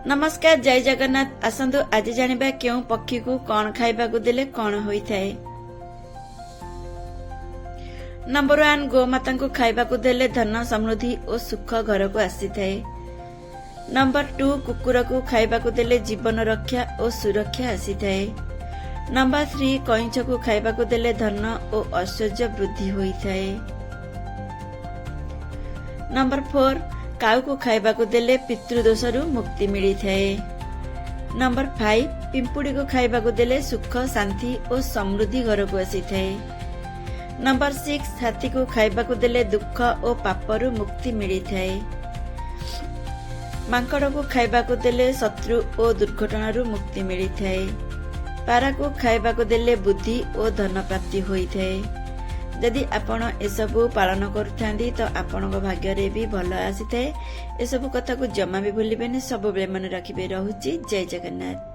ନମସ୍କାର, ଜୟ ଜଗନ୍ନାଥ। ଆସନ୍ତୁ ଆଜି ଜାଣିବା କେଉଁ ପକ୍ଷୀକୁ କ'ଣ ଖାଇବାକୁ ଦେଲେ କ'ଣ ହୋଇଥାଏ। ନମ୍ବର 1, ଗୋମାତାଙ୍କୁ ଖାଇବାକୁ ଦେଲେ ଧନ, ସମୃଦ୍ଧି ଓ ସୁଖ ଘରକୁ ଆସିଥାଏ। ନମ୍ବର 2, କୁକୁରକୁ ଖାଇବାକୁ ଦେଲେ ଜୀବନ ରକ୍ଷା ଓ ସୁରକ୍ଷା ଆସିଥାଏ। ନମ୍ବର 3, କଇଁଛକୁ ଖାଇବାକୁ ଦେଲେ ଧନ ଓ ଐଶ୍ୱର୍ଯ୍ୟ ବୃଦ୍ଧି ହୋଇଥାଏ। ନମ୍ବର 4, କାଉକୁ ଖାଇବାକୁ ଦେଲେ ପିତୃଦୋଷରୁ ମୁକ୍ତି ମିଳିଥାଏ। ନମ୍ବର 5, ପିମ୍ପୁଡ଼ିକୁ ଖାଇବାକୁ ଦେଲେ ସୁଖ, ଶାନ୍ତି ଓ ସମୃଦ୍ଧି ଘରକୁ ଆସିଥାଏ। ନମ୍ବର 6, ହାତୀକୁ ଖାଇବାକୁ ଦେଲେ ଦୁଃଖ ଓ ପାପରୁ ମୁକ୍ତି ମିଳିଥାଏ। ମାଙ୍କଡ଼କୁ ଖାଇବାକୁ ଦେଲେ ଶତ୍ରୁ ଓ ଦୁର୍ଘଟଣାରୁ ମୁକ୍ତି ମିଳିଥାଏ। ପାରାକୁ ଖାଇବାକୁ ଦେଲେ ବୁଦ୍ଧି ଓ ଧନ ପ୍ରାପ୍ତି ହୋଇଥାଏ। ଯଦି ଆପଣ ଏସବୁ ପାଳନ କରୁଥାନ୍ତି, ତ ଆପଣଙ୍କ ଭାଗ୍ୟରେ ବି ଭଲ ଆସିଥାଏ। ଏସବୁ କଥାକୁ ଜମା ବି ଭୁଲିବେନି, ସବୁବେଳେ ମନେ ରଖିବେ। ରହୁଛି, ଜୟ ଜଗନ୍ନାଥ।